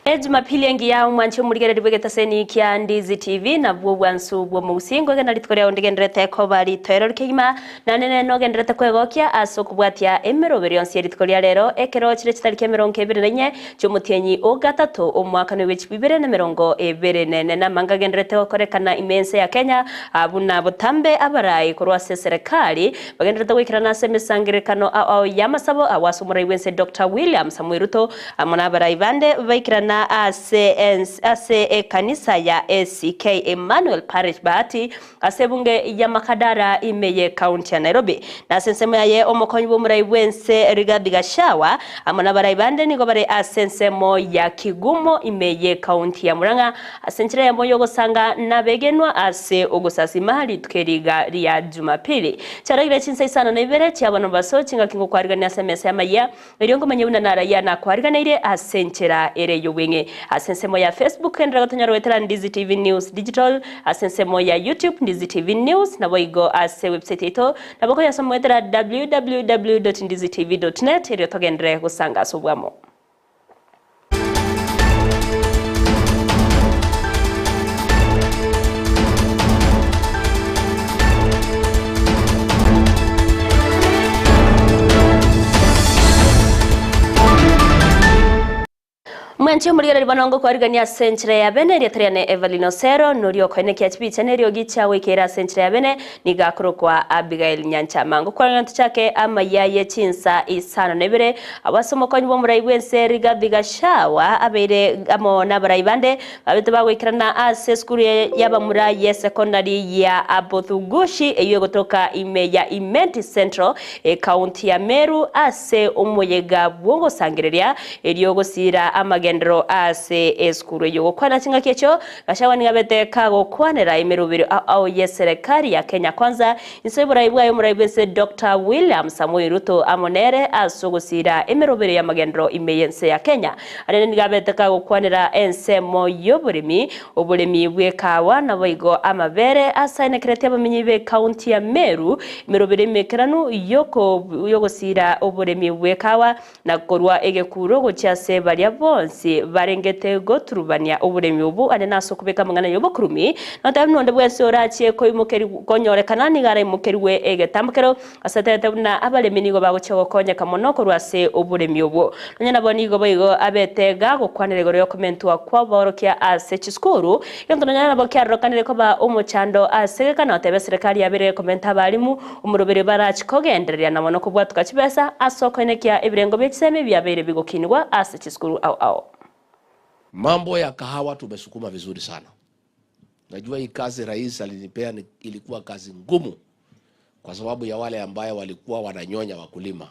Ejumapili engiya omwanchi omorigereria bw'egetaseni kia Ndizi TV nabwo obwansu bw'omogusii nkogenda rituko riao ndigenderete koba ritoereru kegima naende nere nogenderete kwegokia ase okobwatia emeroberi yonsi ye rituko ria rero ekero chire chitariki emerongo ebere na inye chi'omotienyi o gatato omwaka noigwe chibwa ibere na emerongo ebere na ene namanga agenderete gokorekana ime ense ya Kenya buna botambe abarai korwa ase eserekari bagenderete goikerana ase emesangererekano ao ao y'amasabo agwo ase omorai bw'ense Doctor William Samoei Ruto Amo nabarai bande baikerana ase ase ekanisa ya ACK Emmanuel Parish Bahati ase ebunge ya Makadara ime ye county ya Nairobi. Na ase ensemo yaye omokonyi bw'omorai bw'ense Rigathi Gachagua amo nabarai bande nigo bare ase ensemo ya Kigumo ime ye county ya Murang'a ase enchera eyemo y'ogosanga nabegenwa ase ogosasima rituko eri iga ria Jumapili. Chiaragire chinsa isano na ibere chiabana omobaso chingaki ngokwarigania ase emesa y'amayia Erio nkomanye buna narayia nakwariganeire ase enchera ere y'obweng'e. Ase ensemo ya Facebook genderera gotonyora goetera Ndizi TV News Digital, ase ensemo ya YouTube Ndizi TV News, naboigo ase website yaito nabo okoyasoma goetera www.ndizitv.net erio togenderere gosanga ase obwamo. Mwanche omorigereria bono ngokwarigania ase enchera ya bene, erieta riane Evelyn Osero, noria okoenekia chibicha na eriogi chiagoikeire ase enchera ya bene, nigo akorokwa Abigail Nyanchama. Ngokwarigania tochake amayia ye chinsa isano na ibere, Abwo ase omokonyi bw'omorai bw'ense Rigathi Gachagua abeire amo nabarai bande babete bagoikerana ase esukuru y'abamura y'esekondari ya Abothugushi eyio egotoka ime ya Imenti Central ekaunti ya Meru ase omoyega bw'ogosangereria erio gosiira amagenderero ase esukuru eyio. Gokwana chingaki echio Gachagua nigo abete kagokwanera emeroberi ao ao y'eserekari ya Kenya Kwanza Inse y'oborai bwaye omorai bw'ense Doctor William Samoei Ruto amo nere ase ogosiira emeroberi y'amagenderero ime y'ense ya Kenya. Arende nigo abete kagokwanera ensemo y'oboremi, oboremi bw'ekahawa naboigo amabere ase aenekereti abamenyi b'ecounty ya Meru emeroberi emekeranu y'ogosiira oboremi bw'ekahawa Na korwa egekuro gochia ase baria bonsi barengete goturubania oboremi obo ande nase okobeka amang'ana y'obokurumi, notebe buna onde bwensi orachie koimokerigwa konyorekana nigo araimokerigwe egetambokero, ase atebete buna abaremi nigo bagochia gokonyeka mono korwa ase oboremi obwo. Nonya nabo nigo boigo abete gagokwanera igoro y'okomentwa kw'aborokia ase chisukuru, egento nonya nabo kiarorekanire koba omochando ase egeka notebe eserekari yabeire gekomenta abalimu Omoroberi barachi kogendereria na mono kobwatoka chibesa ase okoenekia ebirengo bie chisemi biabeire bigokinigwa ase chisukuru ao ao. Mambo ya kahawa tumesukuma vizuri sana. Najua hii kazi rais alinipea ni ilikuwa kazi ngumu kwa sababu ya wale ambaye walikuwa wananyonya wakulima.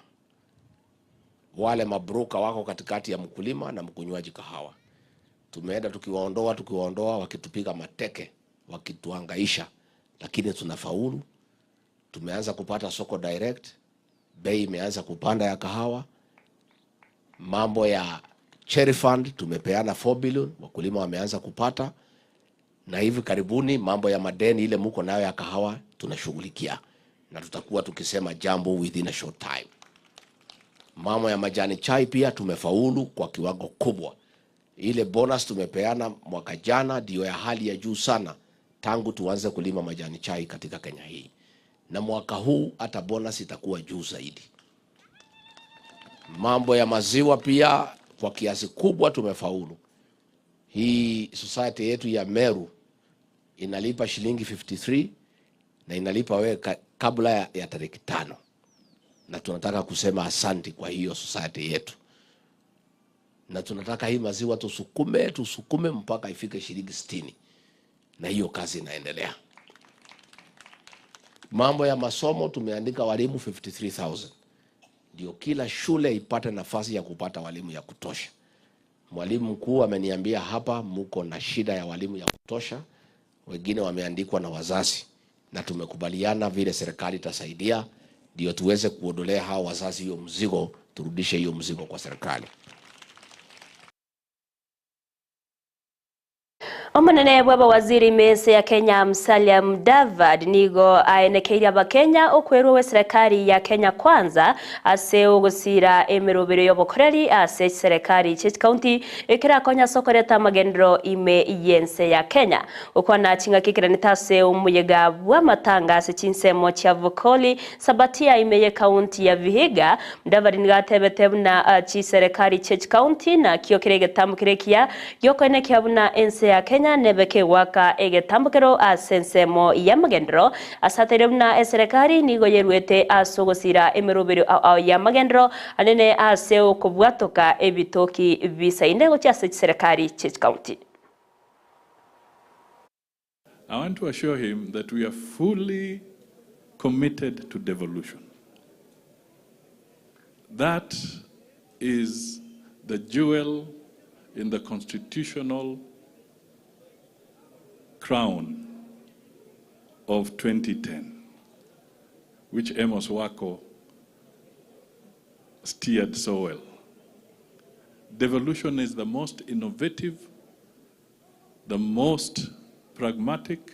Wale mabroka wako katikati ya mkulima na mkunywaji kahawa. Tumeenda tukiwaondoa tukiwaondoa, wakitupiga mateke, wakituhangaisha, lakini tunafaulu. Tumeanza kupata soko direct, bei imeanza kupanda ya kahawa. Mambo ya cherry fund tumepeana 4 billion, wakulima wameanza kupata, na hivi karibuni mambo ya madeni ile muko nayo ya kahawa tunashughulikia, na tutakuwa tukisema jambo within a short time. Mambo ya majani chai pia tumefaulu kwa kiwango kubwa. Ile bonus tumepeana mwaka jana ndio ya hali ya juu sana tangu tuanze kulima majani chai katika Kenya hii, na mwaka huu hata bonus itakuwa juu zaidi. Mambo ya maziwa pia kwa kiasi kubwa tumefaulu. Hii society yetu ya Meru inalipa shilingi 53 na inalipa wewe kabla ya, ya tariki tano, na tunataka kusema asanti kwa hiyo society yetu, na tunataka hii maziwa tusukume tusukume mpaka ifike shilingi sitini, na hiyo kazi inaendelea. Mambo ya masomo tumeandika walimu 53000 ndio kila shule ipate nafasi ya kupata walimu ya kutosha. Mwalimu mkuu ameniambia hapa muko na shida ya walimu ya kutosha, wengine wameandikwa na wazazi, na tumekubaliana vile serikali itasaidia ndio tuweze kuondolea hao wazazi hiyo mzigo, turudishe hiyo mzigo kwa serikali. Omonene bw'abawaziri ime ense ya Kenya Musalia Mudavadi nigo aenekeirie abakenya okwerwa gw'eserekari ya Kenya Kwanza ase ogosiira emerobero y'obokoreri ase chiserekari chie chikaunti ekerakonye ase okoreta amagenderero ime y'ense ya Kenya. Gokwana chingaki ekeranete ase omoyega bw'amatanga ase chinsemo chia Vokoli, Sabatia ime y'ekaunti ya Vihiga, Mudavadi nigo atebete buna chiserekari chie chikaunti nakio kere egetambo kere ekiya Giokoenekia buna ense ya Kenya nebe kegoaka egetambokero ase ensemo y'amagenderero, ase ataire buna eserekari nigo yeruete ase ogosira emeroberio ao ao y'amagenderero anene ase okobwatoka ebitoki bisaine gochia ase chiserekari chie chikaunti. I want to assure him that we are fully committed to devolution. That is the jewel in the constitutional crown of 2010, which Amos Wako steered so well. Devolution is the most innovative, the most pragmatic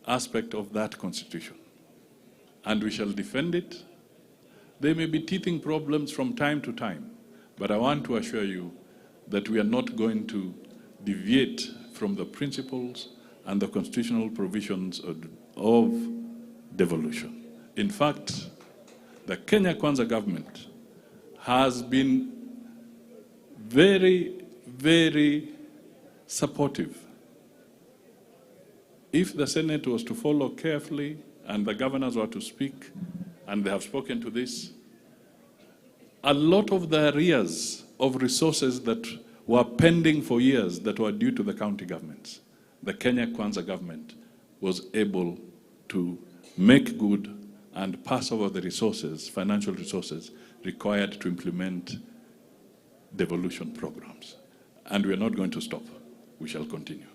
aspect of that constitution. And we shall defend it. There may be teething problems from time to time, but I want to assure you that we are not going to deviate from the principles and the constitutional provisions of, of devolution. In fact, the Kenya Kwanza government has been very, very supportive. If the Senate was to follow carefully and the governors were to speak, and they have spoken to this, a lot of the arrears of resources that were pending for years that were due to the county governments, the Kenya Kwanza government was able to make good and pass over the resources, financial resources required to implement devolution programs. And we are not going to stop. We shall continue.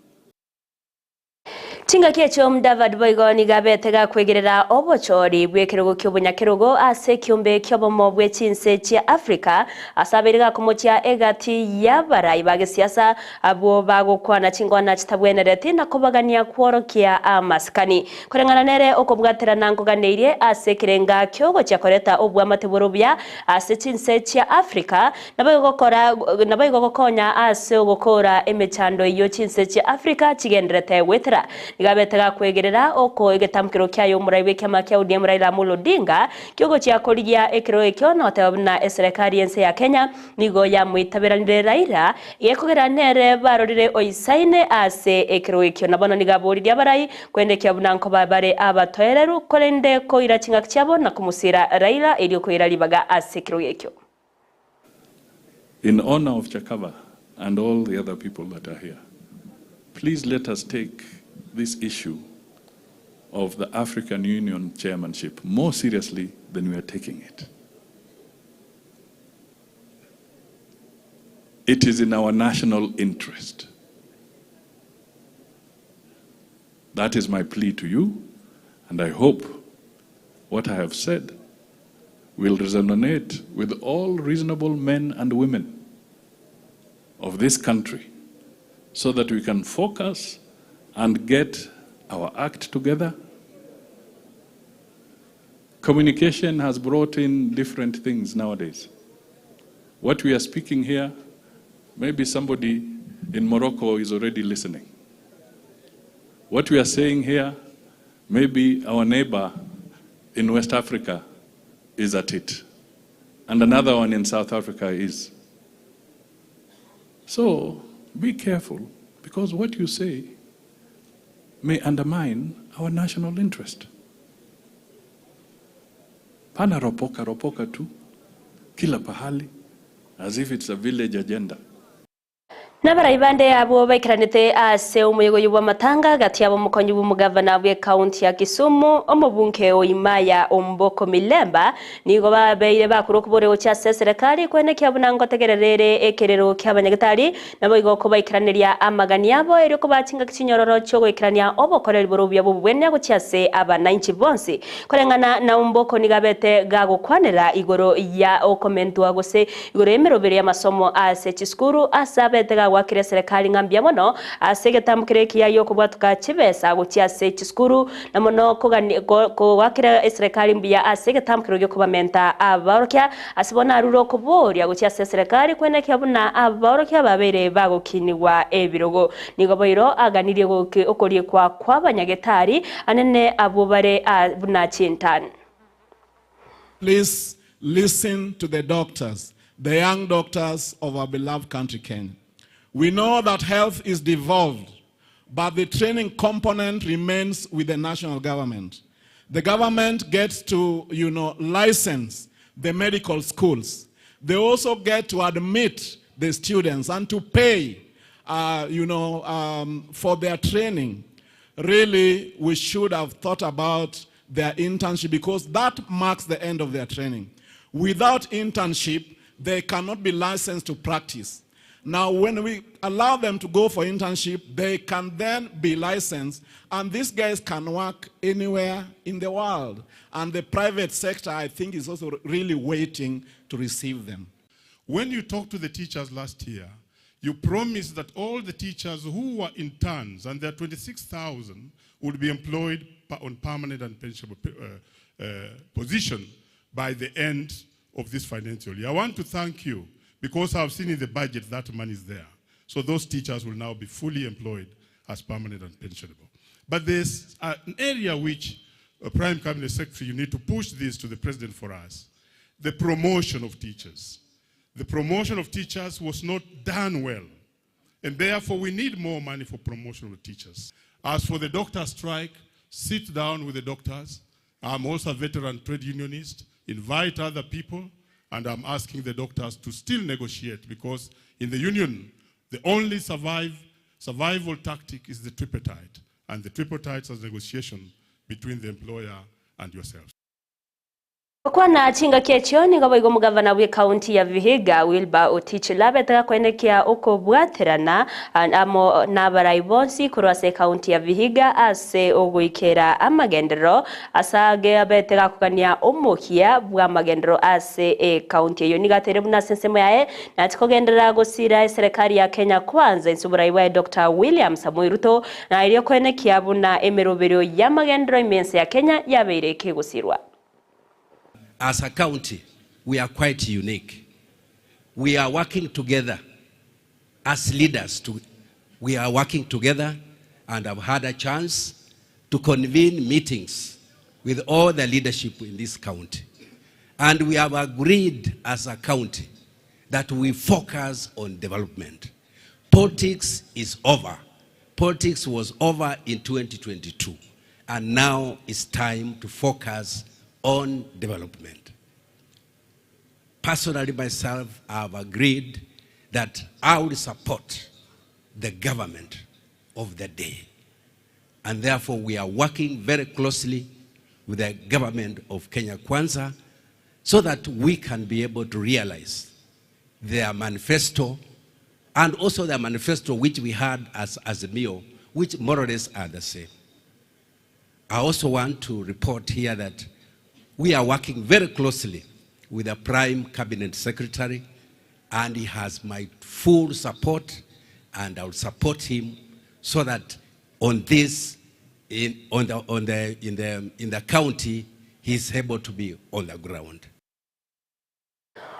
Chingaki echio Mudavadi boigo nigo abete gakwegerera obochori bw'ekerogo ki'obonyakerogo ase ekiombe ki'obomo bwe chinse chia Africa ase abeire gakomochia egati y'abarai ba gesiasa abwo bagokwana chingwana chitabwenereti na kobagania kworokia amasikani. Koreng'ana nere okobwaterana nkoganeirie ase ekerenga kiogochia koreta obwamate bore obuya ase chinse chia Africa naboigo gokonya ase ogokora emechando eyio chinse chia Africa chigenderete gwetera. Nigo abete gakwegerera oko egetamkero kiaye omorai bw'ekiama kia ODM Raila Amolo Odinga kiogochia korigia ekero ekio na goteba buna eserekari y'ense ya Kenya nigo yamoitaberanire Raila gekogera nere barorire oisaine ase ekero ekio. Na bono nigo aboririe abarai Kwendekia buna nkoba bare abatoereru, korende koira chingaki chiabo na komosiira Raila erio koira ribaga ase ekerogo ekio. In honor of Chakava and all the other people that are here, please let us take this issue of the African Union chairmanship more seriously than we are taking it. It is in our national interest. That is my plea to you, and I hope what I have said will resonate with all reasonable men and women of this country so that we can focus and get our act together. Communication has brought in different things nowadays. What we are speaking here, maybe somebody in Morocco is already listening. What we are saying here, maybe our neighbor in West Africa is at it, and another one in South Africa is. So be careful, because what you say may undermine our national interest. Pana ropoka ropoka tu kila pahali as if it's a village agenda. Nabarai bande abwo baikaranete ase omoyega oyo bw'amatanga gati yabo omokonyi bw'omogavana bw'ekaunti ya Kisumu omobunge o Imaya Omboko Milemba nigo babeire bakora okobora gochia ase eserekari kwenekia buna ngotegerera ere ekerero ki'abanyagetari naboigo kobaikeraneria amagani abo erio kobaa chingaki chinyororo chiogoikerania obokoreri bore obuya bw'obobwenia gochia ase abanainchi bonsi. Koreng'ana na Omboko nigo abete gagokwanera igoro ya okomentwa gose igoro y'emeroberi y'amasomo ase chisukuru ase abete agwakire eserekari ng'a mbuya mono ase egetambo keria ekiya gi'okobwatoka chibesa gochia ase chisukuru na mono kogani goakera eserekari mbuya ase egetambo keria gi'okobamenta abaorokia ase bono arure okoboria gochia ase eserekari kwenekia buna abaorokia babeire bagokinigwa ebirogo. Nigo boiro aganirie okoriekwa kw'abanyagetari anene abwo bare buna chintani. Please listen to the doctors, the young doctors of our beloved country Kenya. We know that health is devolved, but the training component remains with the national government. The government gets to, you know, license the medical schools. They also get to admit the students and to pay, you know, for their training. Really, we should have thought about their internship because that marks the end of their training. Without internship, they cannot be licensed to practice. Now, when we allow them to go for internship, they can then be licensed, and these guys can work anywhere in the world. And the private sector, I think, is also really waiting to receive them. When you talked to the teachers last year, you promised that all the teachers who were interns, and there are 26,000, would be employed on permanent and pensionable position by the end of this financial year. I want to thank you because I've seen in the budget that money is there. So those teachers will now be fully employed as permanent and pensionable. But there's an area which, Prime Cabinet Secretary, you need to push this to the President for us, the promotion of teachers. The promotion of teachers was not done well, and therefore we need more money for promotion of teachers. As for the doctor strike, sit down with the doctors. I'm also a veteran trade unionist. Invite other people, and I'm asking the doctors to still negotiate because in the union, the only survival tactic is the tripartite, and the tripartite is negotiation between the employer and yourselves. Kwana chingaki echio nigo boigo omogavana bwe county ya Vihiga Wilbur Otich labetega kwenekia okobwaterana amo n'abarai bonsi korwa ase county ya Vihiga ase ogoikera amagenderero ase abetega kogania omokia bwa amagenderero ase ecounty eyo nigo atere buna ase ensemo yaye natikogenderera gosira eserekari ya Kenya Kwanza ense oborai bwaye Dr. William Samoei Ruto na erio kwenekia buna emeroberio y'amagenderero ime ense ya Kenya yabeire ekegosirwa. As a county, we are quite unique. We are working together as leaders. We are working together and have had a chance to convene meetings with all the leadership in this county. And we have agreed as a county that we focus on development. Politics is over. Politics was over in 2022. And now it's time to focus on development. Personally, myself, I have agreed that I will support the government of the day. And therefore, we are working very closely with the government of Kenya Kwanza so that we can be able to realize their manifesto and also their manifesto which we had as Azimio, which more or less are the same. I also want to report here that we are working very closely with the Prime Cabinet Secretary, and he has my full support, and I will support him so that on this, in, on the, on the, in the, in the county, he's able to be on the ground.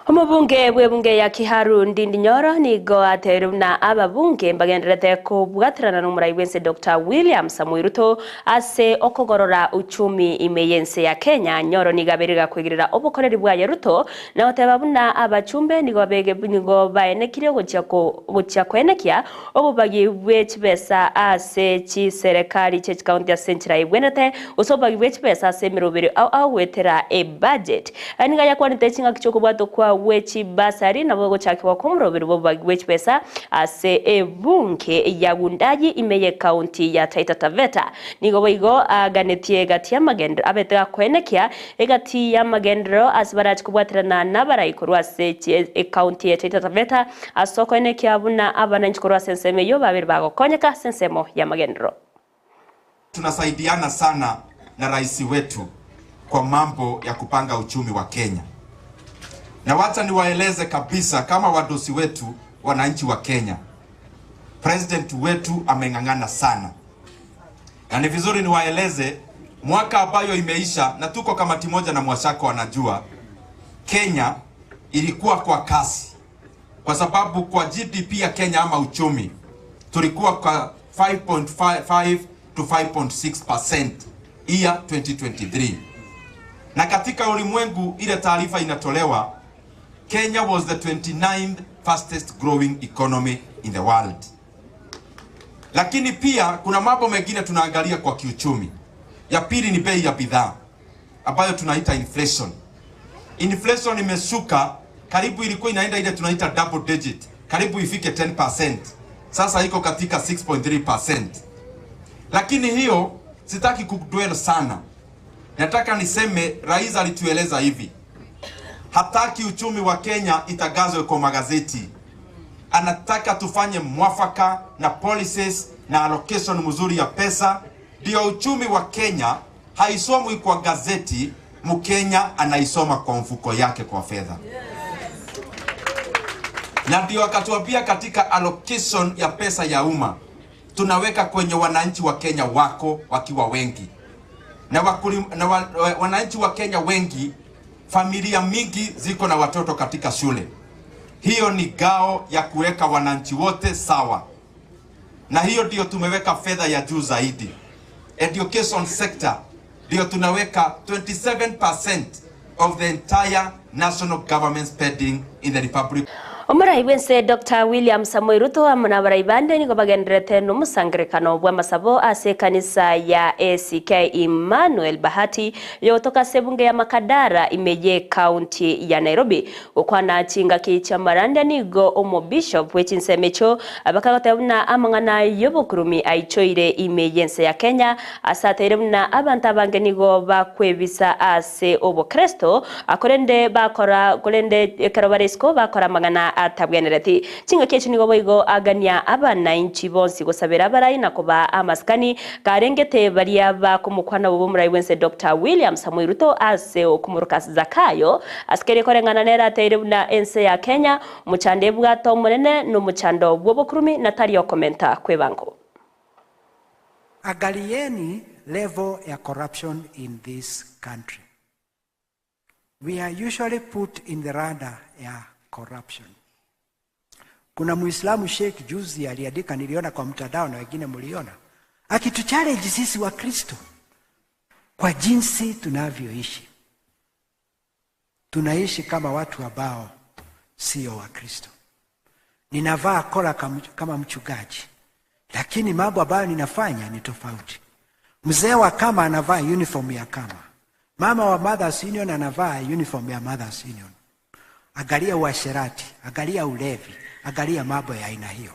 Omobunge bw'ebunge ya Kiharu Ndindi Nyoro nigo ateire buna ababunge mbagenderete kobwaterana n'omorai bwense Dr. William Samoei Ruto ase okogorora uchumi ime y'ense ya Kenya. Nyoro nigo aberire kwigirira obokoreri bwaye Ruto na goteba buna abachumbe nigo bege nigo baenekire gochia kwenekia obobagi bwe chibesa ase chiserekari che county ase enchera ibwenete gose obobagi bwe chibesa ase emeroberi au agwetera ebudget. Niga yakwanete chingaki chiokobwatwa kwa wechi basari nabo gochakiwa komurobero bobagi wechipesa ase ebunge ya Wundanyi imeye county ya Taita Taveta. Nigo boigo aganetie egati y'amagendero abetega kwenekia egati y'amagendero ase barachi kobwaterana n'abarai korwa ase ecounty ya Taita Taveta ase okwenekia buna abananchi korwa ase ensemo eyo babere bagokonyeka ase ensemo y'amagendero. Tunasaidiana sana na rais wetu kwa mambo ya kupanga uchumi wa Kenya. Na wacha niwaeleze kabisa kama wadosi wetu wananchi wa Kenya. President wetu ameng'ang'ana sana, na ni vizuri niwaeleze mwaka ambayo imeisha, na tuko kamati moja na Mwashako anajua, Kenya ilikuwa kwa kasi, kwa sababu kwa GDP ya Kenya ama uchumi tulikuwa kwa 5.55 to 5.6% year 2023, na katika ulimwengu ile taarifa inatolewa, Kenya was the 29th fastest growing economy in the world. Lakini pia kuna mambo mengine tunaangalia kwa kiuchumi. Ya pili ni bei ya bidhaa ambayo tunaita inflation. Inflation imeshuka karibu, ilikuwa inaenda ile tunaita double digit, karibu ifike 10%. Sasa iko katika 6.3%. Lakini hiyo sitaki kudwell sana, nataka niseme rais alitueleza hivi, hataki uchumi wa Kenya itangazwe kwa magazeti anataka tufanye mwafaka na policies na allocation mzuri ya pesa, ndio uchumi wa Kenya haisomwi kwa gazeti, Mkenya anaisoma kwa mfuko yake kwa fedha. Na ndio akatuambia katika allocation ya pesa ya umma tunaweka kwenye wananchi wa Kenya wako wakiwa wengi na, wakuli, na wa, wananchi wa Kenya wengi, familia mingi ziko na watoto katika shule. Hiyo ni gao ya kuweka wananchi wote sawa, na hiyo ndio tumeweka fedha ya juu zaidi. Education sector ndio tunaweka 27% of the entire national government spending in the republic. Omurai bwense Dr. William Samoei Ruto amo na abarai bande nigo bagenderete nomusangerekano bwa masabo ase ekanisa ya ACK Emmanuel Bahati yotoka ase ebunge ya Makadara imeye county ya Nairobi. Gokwana chingaki chia marande nigo omobishop bwe chinsemo echo bakagoteba buna amang'ana yobokurumi aichoire ime yense ya Kenya ase ateire buna abanto abange nigo bakwebisa ase obokristo akorende bakora korende ekero bare isiko bakora amang'ana atabwenereti. Chingaki echi nigo boigo agania abananchi bonsi gosabera abarai na koba amasikani karengete baria bakomokwana bobo omorai bwense Dr. William Samoei Ruto ase okomoroka Zakayo asikere koreng'ana nere ateire buna ense ya Kenya omochando ebwate omonene na omochando bwa obokurumi natari okomenta kwebango. Angalieni level ya corruption in this country. We are usually put in the radar ya corruption. Kuna Muislamu Sheikh juzi aliandika, niliona kwa mtandao na wengine mliona, akituchallenge sisi wa Kristo kwa jinsi tunavyoishi. Tunaishi kama watu ambao sio wa Kristo. Ninavaa kola kama mchungaji, lakini mambo ambayo ninafanya ni tofauti. Mzee wa kama anavaa uniform ya kama, mama wa Mothers Union anavaa uniform ya Mothers Union. Angalia uasherati, angalia ulevi, angalia mambo ya aina hiyo.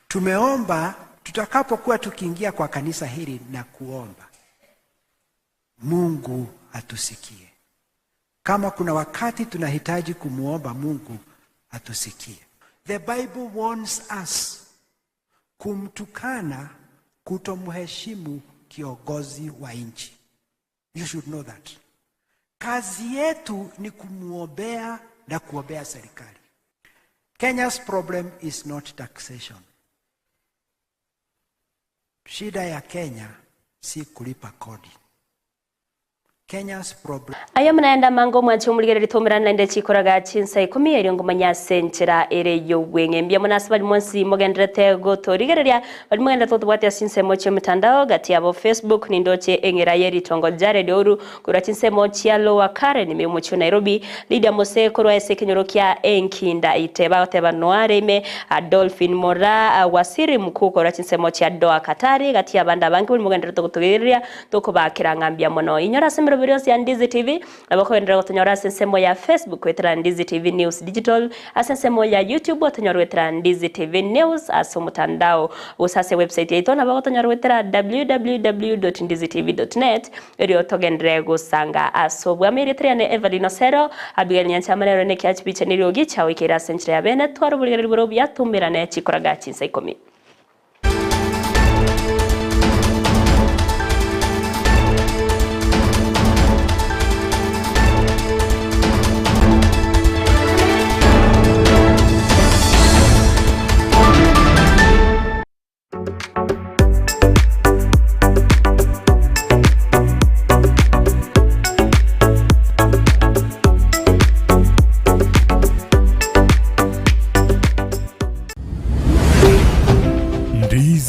Tumeomba tutakapokuwa tukiingia kwa kanisa hili na kuomba, Mungu atusikie. Kama kuna wakati tunahitaji kumuomba Mungu atusikie. The Bible warns us kumtukana, kutomheshimu kiongozi wa nchi. You should know that. Kazi yetu ni kumuombea na kuombea serikali. Kenya's problem is not taxation. Shida ya Kenya si kulipa kodi. Kenya's problem. Aya mnaenda mango mwanchi omuligereri tomerana naende chikoraga chinsa ikumi erio ngomanya ase enchera ere yobweng'e. Mbuya mono ase bari mwensi mogenderete gotorigereria bari mogenderete gotobwatia ase ensemo chia emetandao gati yabo Facebook nindoche eng'era ye ritongo Jared Ouru korwa chinsemo chia Lower Karen ime omochie o Nairobi Lydia Mose korwa ase ekenyoro kia Enkinda ite bagoteba noare ime Dolphin Mora Wasiri Mkuu korwa chinsemo chia Doha Katari gati y'abande abange bari mogenderete gotogereria tokobakera ng'a mbuya mono. Inyora ase emeroberi yonsi ya Ndizi TV nabo kogenderera gotonyora ase ensemo ya Facebook goetera Ndizi TV News Digital ase ensemo ya YouTube otonyora goetera Ndizi TV News ase omotandao gose ase website yaito nabo gotonyora goetera www.ndizitv.net erio togenderere gosanga ase obwamo. Erieta riane Evelyn Osero, Abigail Nyanchama nero nekia chipicha neriogi chiagoikeire ase enchera ya bene tware oborigereri bore obuya toumerane chikoraga chinsa ikomi.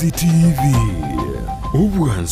Easy TV, obwansu.